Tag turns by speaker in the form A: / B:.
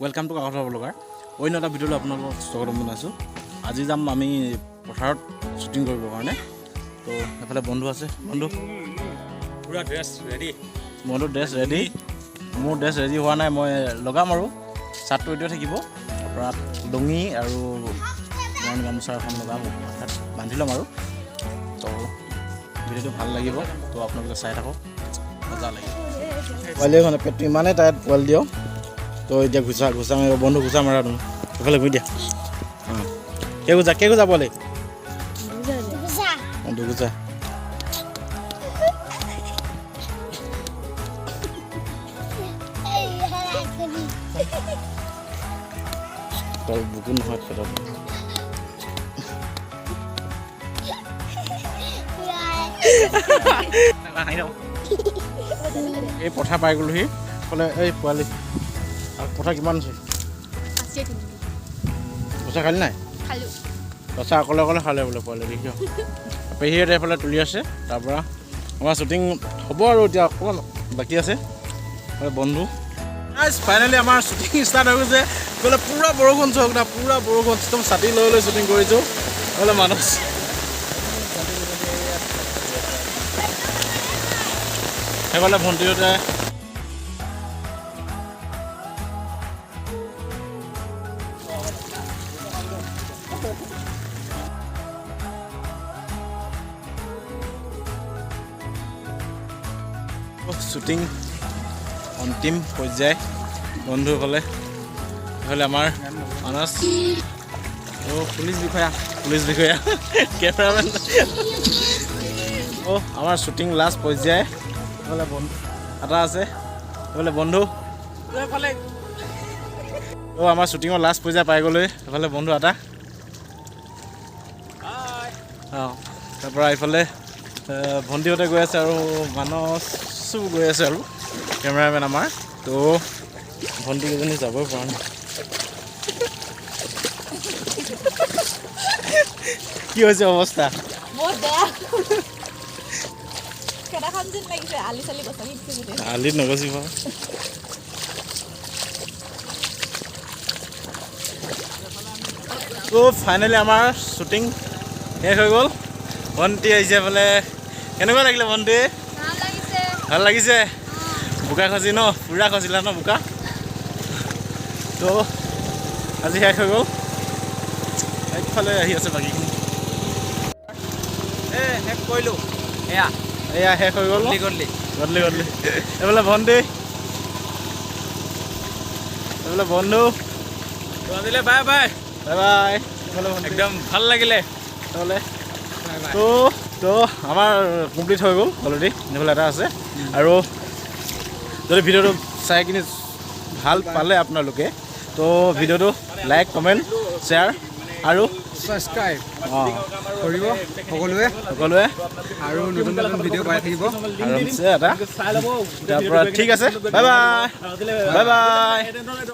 A: Welcome to Kakothar blogger. অন্য এটা ভিডিঅ'লৈ আপোনালোকক স্বাগতম জনাইছোঁ। আজি যাম আমি পথাৰত শ্বুটিং কৰিবৰ কাৰণে। তো এফালে বন্ধু আছে, বন্ধু।
B: পুৰা ড্ৰেছ ৰেডি।
A: মোৰতো ড্ৰেছ ৰেডি, মোৰ ড্ৰেছ ৰেডি হোৱা নাই, মই লগাম আৰু চাৰ্টটো এইটোৱে থাকিব। তাৰপৰা লুঙি আৰু ৰং গামোচা এখন লগাম, অৰ্থাৎ বান্ধি ল'ম আৰু। তো ভিডিঅ'টো ভাল লাগিব, তো আপোনালোকে চাই থাকক, মজা লাগিব। পোৱালীয়ে মানে পেটটো ইমানেই টাইট পোৱালি দিয়ক। তো এতিয়া ঘোচা ঘোচা মাৰিব বন্ধু, ঘোচা মাৰা তুমি, এইফালে ঘূৰি দিয়া। অঁ, কেইঘোচা কেইঘোচা পোৱালি? অঁ, দুঘোচা। তল বুকু নহয়, পেটত। এই পথাৰ পাই গ'লোহি। এইফালে এই পোৱালি আৰু পথাৰ কিমান আছে? পইচা খালি নাই?
C: খালোঁ।
A: পইচা অকলে অকলে খালে বোলে পোৱালি, দেখিছ। পেহীহঁতে এইফালে তুলি আছে। তাৰপৰা আমাৰ শ্বুটিং হ'ব আৰু এতিয়া অকণমান বাকী আছে। বন্ধু, ফাইনেলি আমাৰ শ্বুটিং ষ্টাৰ্ট হৈ গৈছে। এইফালে পূৰা বৰষুণ, চাওক না, পূৰা বৰষুণ। একদম ছাতি লৈ লৈ শ্বুটিং কৰিছোঁ। এইফালে মানুহ, সেইফালে ভণ্টিহঁতে। শ্বুটিং অন্তিম পৰ্যায়। বন্ধুসকলে, এইফালে আমাৰ মানস।
B: অ' পুলিচ বিষয়া।
A: পুলিচ বিষয়া, কেমেৰামেন। অ' আমাৰ শ্বুটিং লাষ্ট পৰ্যায়। এইফালে বন্ধু এটা আছে, এইফালে বন্ধু। অ' আমাৰ শ্বুটিঙৰ লাষ্ট পৰ্যায় পাই গ'লোহি। এইফালে বন্ধু এটা। অঁ, তাৰপৰা এইফালে ভণ্টিহঁতে গৈ আছে আৰু মানসো গৈ আছে আৰু কেমেৰামেন আমাৰ। তো ভণ্টিকেইজনী যাবই পৰা নাই। কি হৈছে অৱস্থা?
C: বহুত বেয়া। খেদাখন যেন লাগিছে, আলি চালি গছকি দিছে গোটেই।
A: আলিত নগচিব। তো ফাইনেলি আমাৰ শ্বুটিং শেষ হৈ গ'ল। ভণ্টি আহিছে বোলে। কেনেকুৱা লাগিলে ভণ্টি?
C: ভাল লাগিছে।
A: ভাল লাগিছে? বোকা খচি ন, পূৰা খচিলা ন বোকা? তো আজি শেষ হৈ গ'ল। একফালে আহি আছে বাকীখিনি।
B: এ শেষ কৰিলোঁ, এয়া।
A: এয়া শেষ হৈ গ'ল।
B: গধূলি গধূলি।
A: গধূলি গধূলি। এইফালে ভণ্টি, এইফালে বন্ধু।
B: আজিলৈ বাই বাই।
A: Bye bye. এইফালে ভণ্টি।
B: একদম ভাল লাগিলে।
A: এইফালে
B: বাই বাই।
A: তো আমাৰ কমপ্লিট হৈ গ'ল অলৰেডি। এইফালে এটা আছে। আৰু যদি ভিডিঅ'টো চাই কিনি ভাল পালে আপোনালোকে, তো ভিডিঅ'টো লাইক, কমেণ্ট, শ্বেয়াৰ আৰু
D: ছাবস্ক্ৰাইব
A: অঁ
D: কৰিব সকলোৱে।
A: সকলোৱে।
D: আৰু নতুন নতুন ভিডিঅ' পাই থাকিব।
A: আৰামছে এটা। তাৰপৰা ঠিক আছে, বাই বাই, বাই বাই।